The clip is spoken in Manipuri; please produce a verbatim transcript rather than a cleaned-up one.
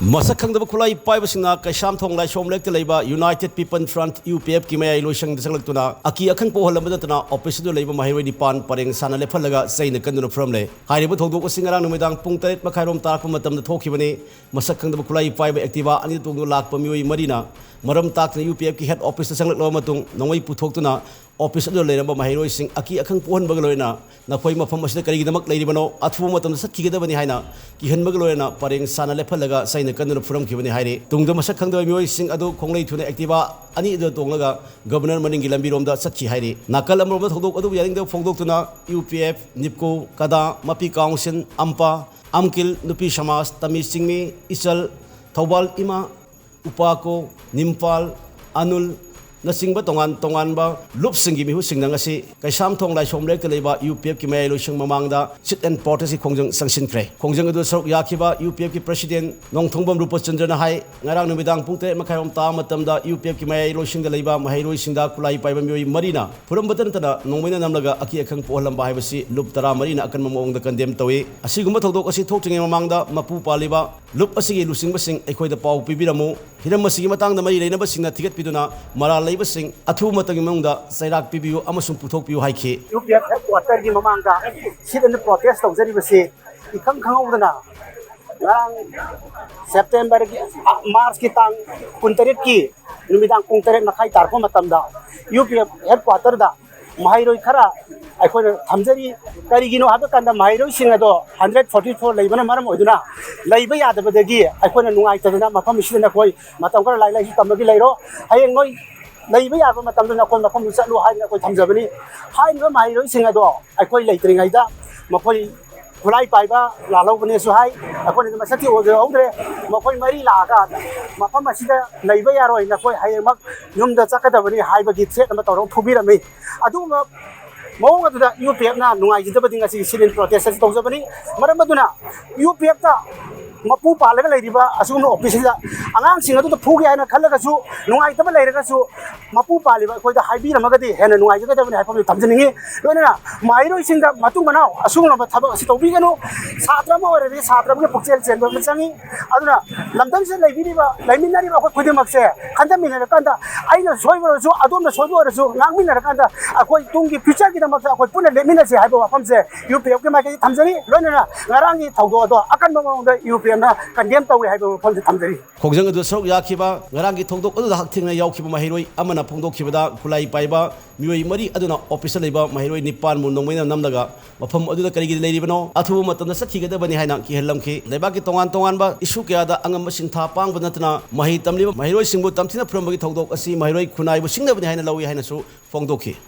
ꯃꯁꯛ ꯈꯪꯗꯕ ꯈꯨꯠꯂꯥꯏ ꯄꯥꯏꯕꯁꯤꯡꯅ ꯀꯩꯁꯥꯝꯊꯣꯡ ꯂꯥꯏꯁꯣꯝ ꯂꯩꯔꯛꯇ ꯂꯩꯕ United People Front, UPF ꯀꯤ ꯃꯌꯥꯏ ꯂꯣꯏꯁꯪꯗ ꯆꯪꯂꯛꯇꯨꯅ ꯑꯀꯤ ꯑꯈꯪ ꯄꯣꯛꯍꯜꯂꯝꯕ ꯅꯠꯇꯅ ꯑꯣꯐꯤꯁ ꯑꯗꯨ ꯂꯩꯕ ꯃꯍꯩꯔꯣꯏ ꯅꯤꯄꯥꯟ ꯄꯔꯦꯡ ꯁꯥꯅ ꯂꯦꯞꯍꯜꯂꯒ ꯆꯩꯅ ꯀꯟꯗꯨꯅ ꯐꯨꯔꯝꯂꯦ꯫ ꯍꯥꯏꯔꯤꯕ ꯊꯧꯗꯣꯛ ꯑꯁꯤ ꯉꯔꯥꯡ ꯅꯨꯃꯤꯗꯥꯡ ꯄꯨꯡ ꯇꯔꯦꯠ ꯃꯈꯥꯏꯔꯣꯝ ꯇꯥꯔꯛꯄ ꯃꯇꯝꯗ ꯊꯣꯛꯈꯤꯕꯅꯤ꯫ ꯃꯁꯛ ꯈꯪꯗꯕ ꯈꯨꯠꯂꯥꯏ ꯄꯥꯏꯕ Activa ꯑꯅꯤꯗ ꯇꯣꯡꯗꯨꯅ ꯂꯥꯛꯄ ꯃꯤꯑꯣꯏ ꯃꯔꯤꯅ ꯃꯔꯝ ꯇꯥꯛꯇꯅ UPF ꯀꯤ head office ꯇ ꯆꯪꯂꯛꯂꯕ ꯃꯇꯨꯡ ꯅꯣꯡꯃꯩ ꯄꯨꯊꯣꯛꯇꯨꯅ ꯑꯣꯐꯤꯁ ꯑꯗꯨꯗ ꯂꯩꯔꯝꯕ ꯃꯍꯩꯔꯣꯏꯁꯤꯡ ꯑꯀꯤ ꯑꯈꯪ ꯄꯣꯛꯍꯟꯕꯒ ꯂꯣꯏꯅꯅ "ꯅꯈꯣꯏ ꯃꯐꯝ ꯑꯁꯤꯗ ꯀꯔꯤꯒꯤꯗꯃꯛ ꯂꯩꯔꯤꯕꯅꯣ? ꯑꯊꯨꯕ ꯃꯇꯝꯗ ꯆꯠꯈꯤꯒꯗꯕꯅꯤ" ꯍꯥꯏꯅ ꯀꯤꯍꯟꯕꯒ ꯂꯣꯏꯅꯅ ꯄꯔꯦꯡ ꯁꯥꯅ ꯂꯦꯞꯍꯜꯂꯒ ꯆꯩꯅ ꯀꯟꯗꯨꯅ ꯐꯨꯔꯝꯈꯤꯕꯅꯤ ꯍꯥꯏꯔꯤ꯫ ꯇꯨꯡꯗ ꯃꯁꯛ ꯈꯪꯗꯕ ꯃꯤꯑꯣꯏꯁꯤꯡ ꯑꯗꯨ ꯈꯣꯡꯂꯩ ꯊꯨꯅ Activa ꯑꯅꯤ ꯑꯗꯨꯗ ꯇꯣꯡꯂꯒ ꯒꯕꯔꯅꯔ ꯃꯅꯤꯡꯒꯤ ꯂꯝꯕꯤꯔꯣꯝꯗ ꯆꯠꯈꯤ ꯍꯥꯏꯔꯤ꯫ ꯅꯥꯀꯜ ꯑꯃꯔꯣꯝꯗ ꯊꯧꯗꯣꯛ ꯑꯗꯨꯕꯨ ꯌꯥꯅꯤꯡꯗꯕ ꯐꯣꯡꯗꯣꯛꯇꯨꯅ UPF, ꯅꯤꯞꯀꯣ, ꯀꯗꯥ, ꯃꯄꯤ ꯀꯥꯎꯟꯁꯤꯜ, ꯑꯝꯄꯥ, ꯑꯝꯀꯤꯜ, ꯅꯨꯄꯤ ꯁꯃꯥꯖ, ꯇꯃꯤ ꯆꯤꯡꯃꯤ, ꯏꯆꯜ, ꯊꯧꯕꯥꯜ ꯏꯃꯥ, ꯎꯄꯥꯀꯣ, ꯅꯤꯝꯄꯥꯜ, ꯑꯅꯨꯜ ꯅꯆꯤꯡꯕ ꯇꯣꯉꯥꯟ ꯇꯣꯉꯥꯟꯕ ꯂꯨꯞꯁꯤꯡꯒꯤ ꯃꯤꯍꯨꯠꯁꯤꯡꯅ ꯉꯁꯤ ꯀꯩꯁꯥꯝꯊꯣꯡ ꯂꯥꯏꯁꯣꯝ ꯂꯩꯔꯛꯇ ꯂꯩꯕ UPF ꯀꯤ ꯃꯌꯥꯏ ꯂꯣꯏꯁꯪ ꯃꯃꯥꯡꯗ sit and protest ꯀꯤ ꯈꯣꯡꯖꯪ ꯆꯪꯁꯤꯟꯈ꯭ꯔꯦ꯫ ꯈꯣꯡꯖꯪ ꯑꯗꯨꯗ ꯁꯔꯨꯛ ꯌꯥꯈꯤꯕ UPF ꯀꯤ president ꯅꯣꯡꯊꯣꯡꯕꯝ ꯔꯨꯄꯆꯟꯗ꯭ꯔꯅ ꯍꯥꯏ, ꯉꯔꯥꯡ ꯅꯨꯃꯤꯗꯥꯡ ꯄꯨꯡ ꯇꯔꯦꯠ ꯃꯈꯥꯏꯔꯣꯝ ꯇꯥꯕ ꯃꯇꯝꯗ UPF ꯀꯤ ꯃꯌꯥꯏ ꯂꯣꯏꯁꯪꯗ ꯂꯩꯕ ꯃꯍꯩꯔꯣꯏꯁꯤꯡꯗ ꯈꯨꯠꯂꯥꯏ ꯄꯥꯏꯕ ꯃꯤꯑꯣꯏ ꯃꯔꯤꯅ ꯐꯨꯔꯝꯕꯇ ꯅꯠꯇꯅ ꯅꯣꯡꯃꯩꯅ ꯅꯝꯂꯒ ꯑꯀꯤ ꯑꯈꯪ ꯄꯣꯛꯍꯜꯂꯝꯕ ꯍꯥꯏꯕꯁꯤ ꯂꯨꯞ ꯇꯔꯥꯃꯔꯤꯅ ꯑꯀꯟꯕ ꯃꯑꯣꯡꯗ condemn ꯇꯧꯏ꯫ ꯑꯁꯤꯒꯨꯝꯕ ꯊꯧꯗꯣꯛ ꯑꯁꯤ ꯊꯣꯛꯇ꯭ꯔꯤꯉꯩ ꯃꯃꯥꯡꯗ ꯃꯄꯨ ꯄꯥꯜꯂꯤꯕ ꯂꯨꯞ ꯑꯁꯤꯒꯤ ꯂꯨꯆꯤꯡꯕꯁꯤꯡ ꯑꯩꯈꯣꯏꯗ ꯄꯥꯎ ꯄꯤꯕꯤꯔꯝꯃꯨ꯫ ꯍꯤꯔꯝ ꯑꯁꯤꯒꯤ ꯃꯇꯥꯡꯗ ꯃꯔꯤ ꯂꯩꯅꯕꯁꯤꯡꯅ ꯊꯤꯒꯠꯄꯤꯗꯨꯅ ꯃꯔꯥꯜ ꯂꯩꯕꯁꯤꯡ ꯑꯊꯨꯕ ꯃꯇꯝꯒꯤ ꯃꯅꯨꯡꯗ ꯆꯩꯔꯥꯛ ꯄꯤꯕꯤꯌꯨ ꯑꯃꯁꯨꯡ ꯄꯨꯊꯣꯛꯄꯤꯌꯨ ꯍꯥꯏꯈꯤ꯫ UPF headquarter ꯒꯤ ꯃꯃꯥꯡꯗ sit and protest ꯇꯧꯖꯔꯤꯕꯁꯤ ꯏꯈꯪ ꯈꯪꯍꯧꯗꯅ ꯉꯔꯥꯡ September ꯒꯤ, March ꯀꯤ ꯇꯥꯡ ꯀꯨꯟꯇꯔꯦꯠꯀꯤ ꯅꯨꯃꯤꯗꯥꯡ ꯄꯨꯡ ꯇꯔꯦꯠ ꯃꯈꯥꯏ ꯇꯥꯔꯛꯄ ꯃꯇꯝꯗ UPF headquarter ꯗ ꯃꯍꯩꯔꯣꯏ ꯈꯔ ꯑꯩꯈꯣꯏꯅ ꯊꯝꯖꯔꯤ꯫ ꯀꯔꯤꯒꯤꯅꯣ ꯍꯥꯏꯕ ꯀꯥꯟꯗ ꯃꯍꯩꯔꯣꯏꯁꯤꯡ ꯑꯗꯣ hundred forty four ꯂꯩꯕꯅ ꯃꯔꯝ ꯑꯣꯏꯗꯨꯅ ꯂꯩꯕ ꯌꯥꯗꯕꯗꯒꯤ ꯑꯩꯈꯣꯏꯅ ꯅꯨꯡꯉꯥꯏꯇꯗꯅ ꯃꯐꯝ ꯑꯁꯤꯗ ꯅꯈꯣꯏ ꯃꯇꯝ ꯈꯔ ꯂꯥꯏꯔꯤꯛ ꯂꯥꯏꯁꯨ ꯇꯝꯕꯒꯤ ꯂꯩꯔꯣ, ꯍꯌꯦꯡ ꯅꯣꯏ ꯂꯩꯕ ꯌꯥꯕ ꯃꯇꯝꯗ ꯅꯈꯣꯏ ꯃꯐꯝꯗꯨ ꯆꯠꯂꯨ ꯍꯥꯏꯗꯅ ꯑꯩꯈꯣꯏ ꯊꯝꯖꯕꯅꯤ꯫ ꯍꯥꯏꯔꯤꯕ ꯃꯍꯩꯔꯣꯏꯁꯤꯡ ꯑꯗꯣ ꯑꯩꯈꯣꯏ ꯂꯩꯇ꯭ꯔꯤꯉꯩꯗ ꯃꯈꯣꯏ ꯈꯨꯠꯂꯥꯏ ꯄꯥꯏꯕ ꯂꯥꯜꯍꯧꯕꯅꯦꯁꯨ ꯍꯥꯏ꯫ ꯑꯩꯈꯣꯏꯅꯗꯤ ꯃꯁꯛꯇꯤ ꯎꯖꯍꯧꯗ꯭ꯔꯦ꯫ ꯃꯈꯣꯏ ꯃꯔꯤ ꯂꯥꯛꯑꯒ ꯃꯐꯝ ꯑꯁꯤꯗ ꯂꯩꯕ ꯌꯥꯔꯣꯏ, ꯅꯈꯣꯏ ꯍꯌꯦꯡꯃꯛ ꯌꯨꯝꯗ ꯆꯠꯀꯗꯕꯅꯤ ꯍꯥꯏꯕꯒꯤ threat ꯑꯃ ꯇꯧꯔꯒ ꯐꯨꯕꯤꯔꯝꯃꯤ꯫ ꯑꯗꯨꯒꯨꯝꯕ ꯃꯑꯣꯡ ꯑꯗꯨꯗ UPF ꯅ ꯅꯨꯡꯉꯥꯏꯖꯗꯕꯗꯤ ꯉꯁꯤꯒꯤ sit and protest ꯑꯁꯤ ꯇꯧꯖꯕꯅꯤ꯫ ꯃꯔꯝ ꯑꯗꯨꯅ UPF ꯇ ꯃꯄꯨ ꯄꯥꯜꯂꯒ ꯂꯩꯔꯤꯕ ꯑꯁꯤꯒꯨꯝꯕ ꯑꯣꯐꯤꯁꯁꯤꯗ ꯑꯉꯥꯡꯁꯤꯡ ꯑꯗꯨꯗ ꯐꯨꯒꯦ ꯍꯥꯏꯅ ꯈꯜꯂꯒꯁꯨ, ꯅꯨꯡꯉꯥꯏꯇꯕ ꯂꯩꯔꯒꯁꯨ ꯃꯄꯨ ꯄꯥꯜꯂꯤꯕ ꯑꯩꯈꯣꯏꯗ ꯍꯥꯏꯕꯤꯔꯝꯃꯒꯗꯤ ꯍꯦꯟꯅ ꯅꯨꯡꯉꯥꯏꯖꯒꯗꯕꯅꯤ ꯍꯥꯏꯕ ꯑꯃ ꯊꯝꯖꯅꯤꯡꯉꯤ꯫ ꯂꯣꯏꯅꯅ ꯃꯍꯩꯔꯣꯏꯁꯤꯡꯗ ꯃꯇꯨꯡ ꯃꯅꯥꯎ ꯑꯁꯤꯒꯨꯝꯂꯕ ꯊꯕꯛ ꯑꯁꯤ ꯇꯧꯕꯤꯒꯅꯨ꯫ ꯁꯥꯇ꯭ꯔ ꯑꯃ ꯑꯣꯏꯔꯗꯤ ꯁꯥꯇ꯭ꯔ ꯑꯃꯒꯤ ꯄꯨꯛꯆꯦꯜ ꯆꯦꯟꯕ ꯑꯃ ꯆꯪꯉꯤ꯫ ꯑꯗꯨꯅ ꯂꯝꯗꯝꯁꯤꯗ ꯂꯩꯕꯤꯔꯤꯕ, ꯂꯩꯃꯤꯟꯅꯔꯤꯕ ꯑꯩꯈꯣꯏ ꯈꯨꯗꯤꯡꯃꯛꯁꯦ ꯈꯟꯊꯃꯤꯟꯅꯔꯀꯥꯟꯗ, ꯑꯩꯅ ꯁꯣꯏꯕ ꯑꯣꯏꯔꯁꯨ, ꯑꯗꯣꯝꯅ ꯁꯣꯏꯕ ꯑꯣꯏꯔꯁꯨ, ꯉꯥꯡꯃꯤꯟꯅꯔꯀꯥꯟꯗ ꯑꯩꯈꯣꯏ ꯇꯨꯡꯒꯤ ꯐ꯭ꯌꯨꯆꯔꯒꯤꯗꯃꯛꯇ ꯑꯩꯈꯣꯏ ꯄꯨꯟꯅ ꯂꯦꯞꯃꯤꯟꯅꯁꯤ ꯍꯥꯏꯕ ꯋꯥꯐꯝꯁꯦ ꯌꯨ ꯄꯤ ꯑꯦꯐꯀꯤ ꯃꯥꯏꯀꯩꯗꯒꯤ ꯊꯝꯖꯔꯤ꯫ ꯂꯣꯏꯅꯅ ꯉꯔꯥꯡꯒꯤ ꯊꯧꯗꯣꯛ ꯑꯗꯣ ꯑꯀꯟꯕ ꯃꯑꯣꯡꯗ ꯌꯨ ꯄꯤ ꯑꯦꯐꯅ ꯀꯟꯗꯦꯝ ꯇꯧꯏ ꯍꯥꯏꯕ ꯋꯥꯐꯝꯁꯦ ꯊꯝꯖꯔꯤ꯫ ꯈꯣꯡꯖꯪ ꯑꯗꯨꯗ ꯁꯔꯨꯛ ꯌꯥꯈꯤꯕ, ꯉꯔꯥꯡꯒꯤ ꯊꯧꯗꯣꯛ ꯑꯗꯨꯗ ꯍꯛꯊꯦꯡꯅ ꯌꯥꯎꯈꯤꯕ ꯃꯍꯩꯔꯣꯏ ꯑꯃꯅ ꯐꯣꯡꯗꯣꯛꯈꯤꯕꯗ, ꯈꯨꯠꯂꯥꯏ ꯄꯥꯏꯕ ꯃꯤꯑꯣꯏ ꯃꯔꯤ ꯑꯗꯨꯅ ꯑꯣꯐꯤꯁꯇ ꯂꯩꯕ ꯃꯍꯩꯔꯣꯏ ꯅꯤꯄꯥꯟꯕꯨ ꯅꯣꯡꯃꯩꯅ ꯅꯝꯂꯒ ꯃꯐꯝ ꯑꯗꯨꯗ ꯀꯔꯤꯒꯤ ꯂꯩꯔꯤꯕꯅꯣ, ꯑꯊꯨꯕ ꯃꯇꯝꯗ ꯆꯠꯈꯤꯒꯗꯕꯅꯤ ꯍꯥꯏꯅ ꯀꯤꯍꯜꯂꯝꯈꯤ꯫ ꯂꯩꯕꯥꯛꯀꯤ ꯇꯣꯉꯥꯟ ꯇꯣꯉꯥꯟꯕ ꯏꯁꯨ ꯀꯌꯥꯗ ꯑꯉꯝꯕ ꯁꯤꯟꯊꯥ ꯄꯥꯡꯕ ꯅꯠꯇꯅ ꯃꯍꯩ ꯇꯝꯂꯤꯕ ꯃꯍꯩꯔꯣꯏꯁꯤꯡꯕꯨ ꯇꯝꯊꯤꯅ ꯐꯨꯔꯝꯕꯒꯤ ꯊꯧꯗꯣꯛ ꯑꯁꯤ ꯃꯍꯩꯔꯣꯏ ꯈꯨꯟꯅꯥꯏꯕꯨ ꯁꯤꯡꯅꯕꯅꯤ ꯍꯥꯏꯅ ꯂꯧꯏ ꯍꯥꯏꯅꯁꯨ ꯐꯣꯡꯗꯣꯛꯈꯤ꯫